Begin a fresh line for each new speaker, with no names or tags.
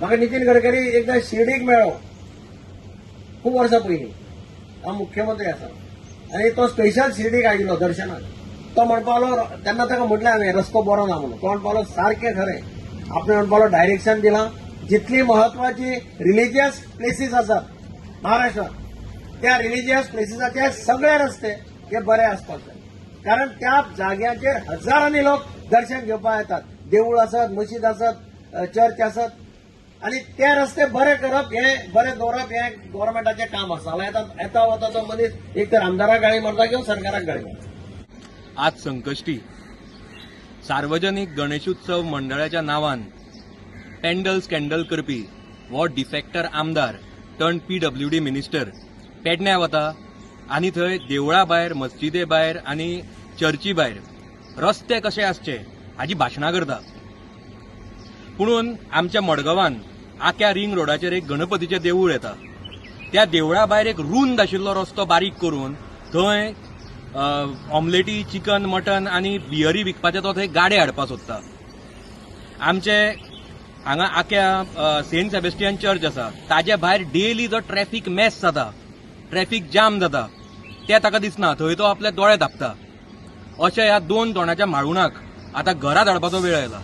म्हाका नितीन गडकरी एकदां शिर्डीक मेळ्ळो खूब वर्सां पयलीं, हांव मुख्यमंत्री आसा आनी तो स्पेशल शिर्डीक आयिल्लो दर्शनाक. तो म्हणपाक लागलो, तेन्ना ताका म्हटलें हांवें रस्तो बरो ना म्हणून. तो म्हणपाक लागलो सारकें खरें, आपणे म्हणपाक लागलो डायरेक्शन दिलां, जितली महत्वाची रिलिजियस प्लेसीस आसात महाराष्ट्रात त्या रिलिजियस प्लेसीसाचे सगळे रस्ते हे बरे आसपाक जाय, कारण त्या जाग्याचेर हजारांनी लोक दर्शन घेवपाक येतात. देवूळ आसत, मशीद आसत, चर्च आसत, आनी ते रस्ते बरे करप हे बरे दवरप हे गव्हर्मेंटाचें काम आसा. जाल्यार येता वता तो मनीस एक तर आमदाराक गाळी मारता किंवा सरकाराक गाळी मारता.
आज संकश्टी, सार्वजनीक गणेशोत्सव मंडळाच्या नांवान पेंडल स्कँडल करपी हो डिफेक्टर आमदार टर्न पीडब्ल्यूडी मिनिस्टर पेडण्या वता आनी थंय देवळा भायर, मस्जिदे भायर आनी चर्ची भायर रस्ते कशे आसचे हाजी भाशणां करता. पुणून आमच्या मडगांवान आक्या रिंग रोडाचेर एक गणपतीचें देवूळ येता, त्या देवळा भायर एक रूंद आशिल्लो रस्तो बारीक करून थंय ऑमलेटी, चिकन, मटन आनी बियरी विकपाचे तो थंय गाडे हाडपाक सोदता. आमचे हांगा आक्या सेंट सेबेस्टियन चर्च आसा, ताजे भायर डेली जो ट्रॅफिक मॅस जाता, ट्रॅफिक जाम जाता, ते ताका दिसना, थंय तो आपले दोळे धांपता. अशे ह्या दोन तोंडाच्या माळुणाक आतां घरा धाडपाचो वेळ आयला.